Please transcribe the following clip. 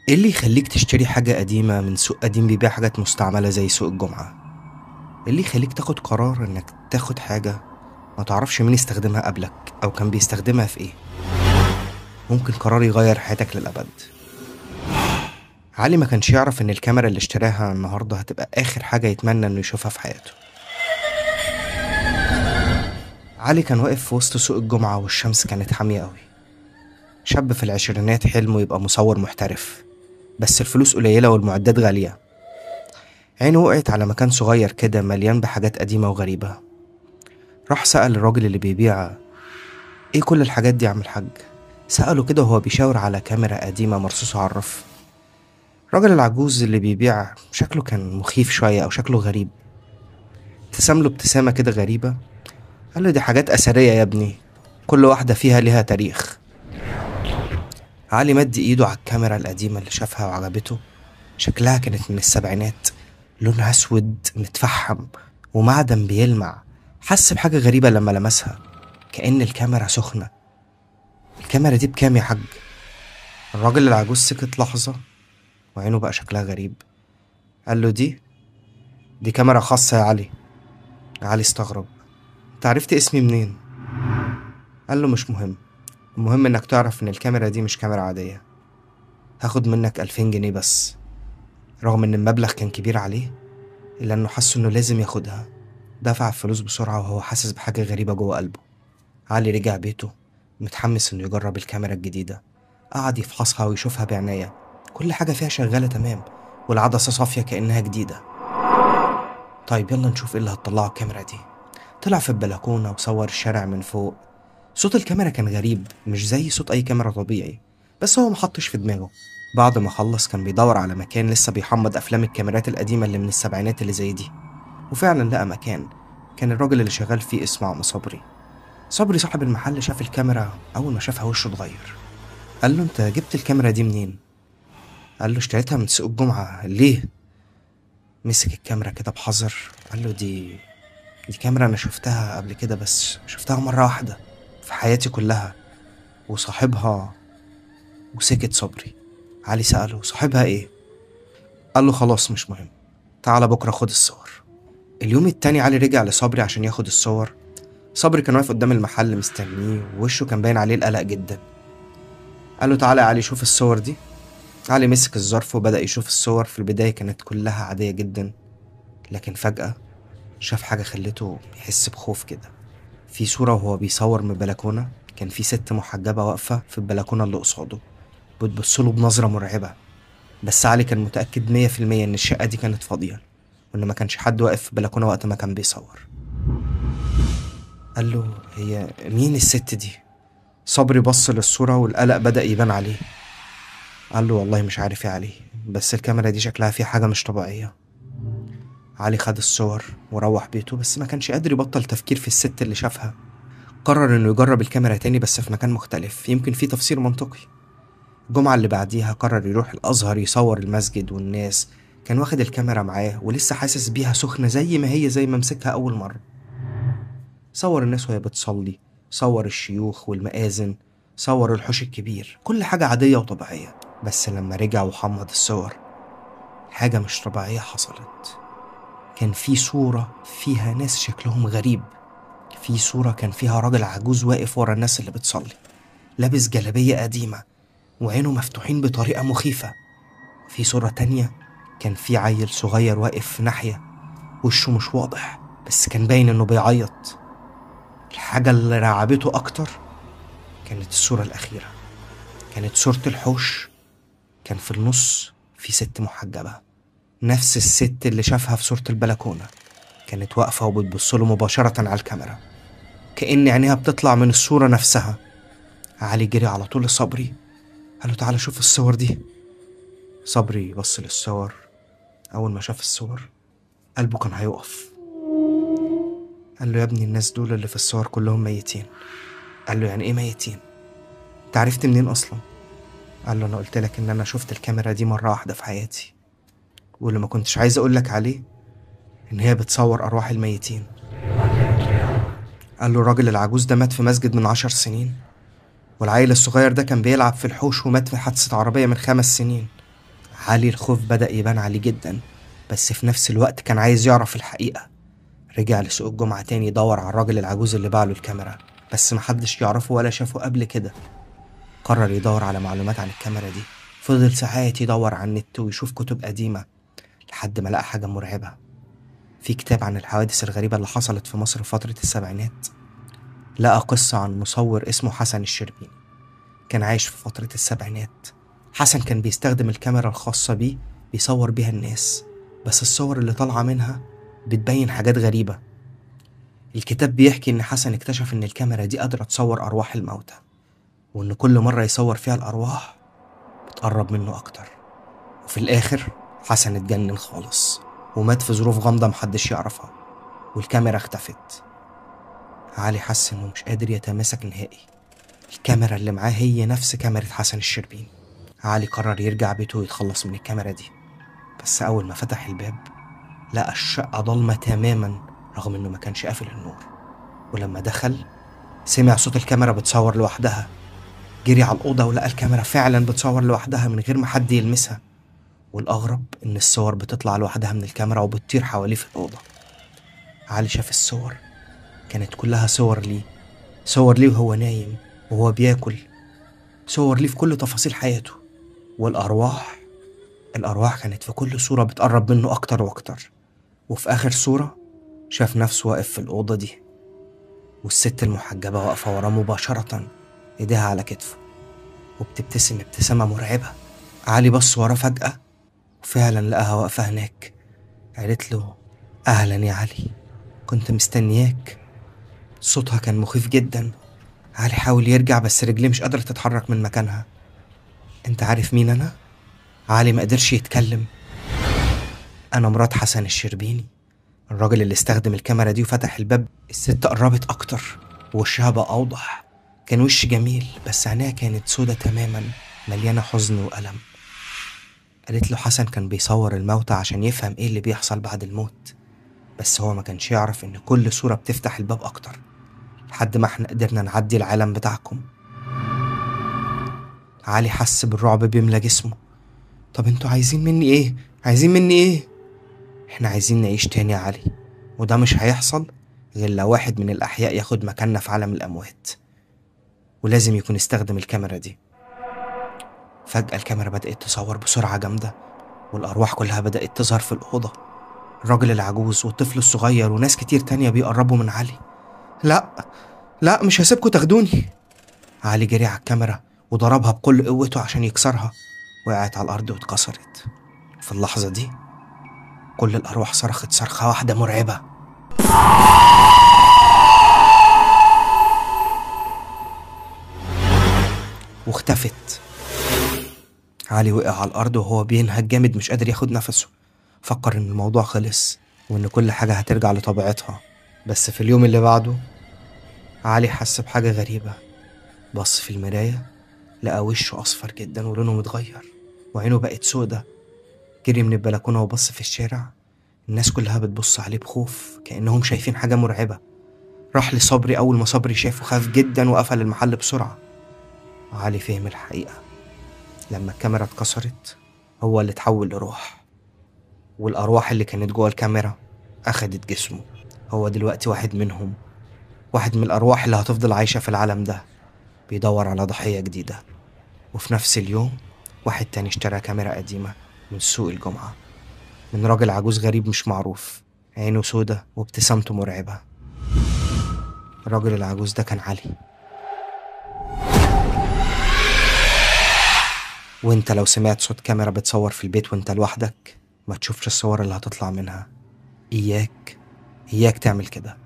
ايه اللي يخليك تشتري حاجة قديمة من سوق قديم بيبيع حاجات مستعملة زي سوق الجمعة؟ ايه اللي يخليك تاخد قرار انك تاخد حاجة ما تعرفش مين استخدمها قبلك او كان بيستخدمها في ايه؟ ممكن قرار يغير حياتك للأبد. علي ما كانش يعرف ان الكاميرا اللي اشتراها النهاردة هتبقى اخر حاجة يتمنى انه يشوفها في حياته. علي كان واقف في وسط سوق الجمعة والشمس كانت حامية قوي. شاب في العشرينات حلمه يبقى مصور محترف، بس الفلوس قليلة والمعدات غالية. عينه وقعت على مكان صغير كده مليان بحاجات قديمة وغريبة. راح سأل الراجل اللي بيبيع، ايه كل الحاجات دي يا عم الحاج؟ سأله كده وهو بيشاور على كاميرا قديمة مرصوصة على الرف. الراجل العجوز اللي بيبيع شكله كان مخيف شوية أو شكله غريب. ابتسم له ابتسامة كده غريبة، قال له دي حاجات أثرية يا ابني، كل واحدة فيها ليها تاريخ. علي مد ايده على الكاميرا القديمة اللي شافها وعجبته. شكلها كانت من السبعينات، لونها اسود متفحم ومعدن بيلمع. حس بحاجة غريبة لما لمسها، كأن الكاميرا سخنة. الكاميرا دي بكام يا حاج؟ الراجل العجوز سكت لحظة وعينه بقى شكلها غريب. قال له دي كاميرا خاصة يا علي. علي استغرب، انت عرفت اسمي منين؟ قال له مش مهم، المهم انك تعرف ان الكاميرا دي مش كاميرا عادية، هاخد منك 2000 جنيه بس. رغم ان المبلغ كان كبير عليه الا انه حس انه لازم ياخدها. دفع الفلوس بسرعة وهو حاسس بحاجة غريبة جوه قلبه. علي رجع بيته متحمس انه يجرب الكاميرا الجديدة. قعد يفحصها ويشوفها بعناية، كل حاجة فيها شغالة تمام والعدسة صافية كأنها جديدة. طيب يلا نشوف ايه اللي هتطلعه الكاميرا دي. طلع في البلكونة وصور الشارع من فوق. صوت الكاميرا كان غريب، مش زي صوت أي كاميرا طبيعي، بس هو محطش في دماغه. بعد ما خلص كان بيدور على مكان لسه بيحمض أفلام الكاميرات القديمة اللي من السبعينات اللي زي دي، وفعلا لقى مكان. كان الراجل اللي شغال فيه اسمه عم صبري. صبري صاحب المحل شاف الكاميرا، أول ما شافها وشه اتغير. قال له أنت جبت الكاميرا دي منين؟ قال له اشتريتها من سوق الجمعة. ليه؟ مسك الكاميرا كده بحذر، قال له دي كاميرا أنا شفتها قبل كده، بس شفتها مرة واحدة في حياتي كلها، وصاحبها. وسكت صبري. علي سأله صاحبها ايه؟ قال له خلاص مش مهم، تعالى بكرة خد الصور. اليوم التاني علي رجع لصبري عشان ياخد الصور. صبري كان واقف قدام المحل مستنيه ووشه كان باين عليه القلق جدا. قال له تعالى يا علي شوف الصور دي. علي مسك الظرف وبدأ يشوف الصور. في البداية كانت كلها عادية جدا، لكن فجأة شاف حاجة خلته يحس بخوف كده. في صورة وهو بيصور من البلكونة، كان في ست محجبة واقفة في البلكونة اللي قصاده بتبصله بنظرة مرعبة. بس علي كان متأكد 100% إن الشقة دي كانت فاضية، وإن ما كانش حد واقف في البلكونة وقت ما كان بيصور. قال له هي مين الست دي؟ صبري بص للصورة والقلق بدأ يبان عليه. قال له والله مش عارف يا علي، بس الكاميرا دي شكلها فيها حاجة مش طبيعية. علي خد الصور وروح بيته، بس ما كانش قادر يبطل تفكير في الست اللي شافها. قرر انه يجرب الكاميرا تاني بس في مكان مختلف، يمكن فيه تفسير منطقي. الجمعة اللي بعديها قرر يروح الأزهر يصور المسجد والناس. كان واخد الكاميرا معاه ولسه حاسس بيها سخنة زي ما هي، زي ما مسكها أول مرة. صور الناس وهي بتصلي، صور الشيوخ والمآذن، صور الحوش الكبير، كل حاجة عادية وطبيعية. بس لما رجع وحمض الصور حاجة مش طبيعية حصلت. كان في صورة فيها ناس شكلهم غريب. في صورة كان فيها راجل عجوز واقف ورا الناس اللي بتصلي، لابس جلابية قديمة وعينه مفتوحين بطريقة مخيفة. في صورة تانية كان في عيل صغير واقف في ناحية، وشه مش واضح بس كان باين انه بيعيط. الحاجة اللي رعبته أكتر كانت الصورة الأخيرة، كانت صورة الحوش. كان في النص في ست محجبة، نفس الست اللي شافها في صورة البلكونة، كانت واقفة وبتبصله مباشرة على الكاميرا، كأن عينيها بتطلع من الصورة نفسها. علي جري على طول لصبري، قال له تعالى شوف الصور دي. صبري بص للصور، أول ما شاف الصور قلبه كان هيقف. قال له يا ابني الناس دول اللي في الصور كلهم ميتين. قال له يعني ايه ميتين؟ انت عرفت منين أصلا؟ قال له أنا قلت لك إن أنا شفت الكاميرا دي مرة واحدة في حياتي، واللي ما كنتش عايز أقولك عليه إن هي بتصور أرواح الميتين. قال له الراجل العجوز ده مات في مسجد من 10 سنين، والعيل الصغير ده كان بيلعب في الحوش ومات في حادثة عربية من 5 سنين. علي الخوف بدأ يبان عليه جدا، بس في نفس الوقت كان عايز يعرف الحقيقة. رجع لسوق الجمعة تاني يدور على الراجل العجوز اللي باعله الكاميرا، بس محدش يعرفه ولا شافه قبل كده. قرر يدور على معلومات عن الكاميرا دي. فضل ساعات يدور على النت ويشوف كتب قديمة لحد ما لقى حاجة مرعبة. في كتاب عن الحوادث الغريبة اللي حصلت في مصر في فترة السبعينات. لقى قصة عن مصور اسمه حسن الشربيني، كان عايش في فترة السبعينات. حسن كان بيستخدم الكاميرا الخاصة بيه بيصور بيها الناس، بس الصور اللي طالعة منها بتبين حاجات غريبة. الكتاب بيحكي إن حسن اكتشف إن الكاميرا دي قادرة تصور أرواح الموتى، وإن كل مرة يصور فيها الأرواح بتقرب منه أكتر. وفي الآخر حسن اتجنن خالص ومات في ظروف غامضة محدش يعرفها، والكاميرا اختفت. علي حس إنه مش قادر يتماسك نهائي. الكاميرا اللي معاه هي نفس كاميرا حسن الشربيني. علي قرر يرجع بيته ويتخلص من الكاميرا دي، بس أول ما فتح الباب لقى الشقة ضلمة تماما رغم إنه ما كانش قافل النور. ولما دخل سمع صوت الكاميرا بتصور لوحدها. جري على الأوضة ولقى الكاميرا فعلا بتصور لوحدها من غير ما حد يلمسها. والأغرب إن الصور بتطلع لوحدها من الكاميرا وبتطير حواليه في الأوضة. علي شاف الصور، كانت كلها صور ليه، صور ليه وهو نايم وهو بياكل، صور ليه في كل تفاصيل حياته. والأرواح، الأرواح كانت في كل صورة بتقرب منه أكتر وأكتر. وفي آخر صورة شاف نفسه واقف في الأوضة دي، والست المحجبة واقفة وراه مباشرة، إيديها على كتفه وبتبتسم ابتسامة مرعبة. علي بص وراه فجأة وفعلا لقاها واقفة هناك. قالت له: أهلا يا علي، كنت مستنياك. صوتها كان مخيف جدا. علي حاول يرجع بس رجليه مش قادرة تتحرك من مكانها. انت عارف مين أنا؟ علي ما قدرش يتكلم. أنا مرات حسن الشربيني، الراجل اللي استخدم الكاميرا دي وفتح الباب. الست قربت أكتر ووشها بقى أوضح. كان وش جميل بس عينيها كانت سودة تماما، مليانة حزن وألم. قالت له حسن كان بيصور الموتى عشان يفهم إيه اللي بيحصل بعد الموت، بس هو ما كانش يعرف إن كل صورة بتفتح الباب أكتر لحد ما احنا قدرنا نعدي العالم بتاعكم. علي حس بالرعب بيملى جسمه. طب انتوا عايزين مني ايه؟ عايزين مني ايه؟ احنا عايزين نعيش تاني يا علي، وده مش هيحصل غير لو واحد من الأحياء ياخد مكاننا في عالم الأموات، ولازم يكون استخدم الكاميرا دي. فجأة الكاميرا بدأت تصور بسرعة جامدة، والأرواح كلها بدأت تظهر في الأوضة. الراجل العجوز والطفل الصغير وناس كتير تانية بيقربوا من علي. لا لا، مش هسيبكوا تاخدوني. علي جري على الكاميرا وضربها بكل قوته عشان يكسرها. وقعت على الأرض واتكسرت. في اللحظة دي كل الأرواح صرخت صرخة واحدة مرعبة. واختفت. علي وقع على الأرض وهو بينهج جامد مش قادر ياخد نفسه. فكر إن الموضوع خلص وإن كل حاجة هترجع لطبيعتها. بس في اليوم اللي بعده علي حس بحاجة غريبة. بص في المراية لقى وشه أصفر جدا ولونه متغير وعينه بقت سودة. جري من البلكونة وبص في الشارع، الناس كلها بتبص عليه بخوف كأنهم شايفين حاجة مرعبة. راح لصبري، أول ما صبري شافه خاف جدا وقفل المحل بسرعة. علي فهم الحقيقة، لما الكاميرا اتكسرت هو اللي اتحول لروح، والأرواح اللي كانت جوه الكاميرا أخدت جسمه. هو دلوقتي واحد منهم، واحد من الأرواح اللي هتفضل عايشة في العالم ده، بيدور على ضحية جديدة. وفي نفس اليوم واحد تاني اشترى كاميرا قديمة من سوق الجمعة، من راجل عجوز غريب مش معروف، عينه سودة وابتسامته مرعبة. الراجل العجوز ده كان علي. وانت لو سمعت صوت كاميرا بتصور في البيت وانت لوحدك، ما تشوفش الصور اللي هتطلع منها. إياك إياك تعمل كده.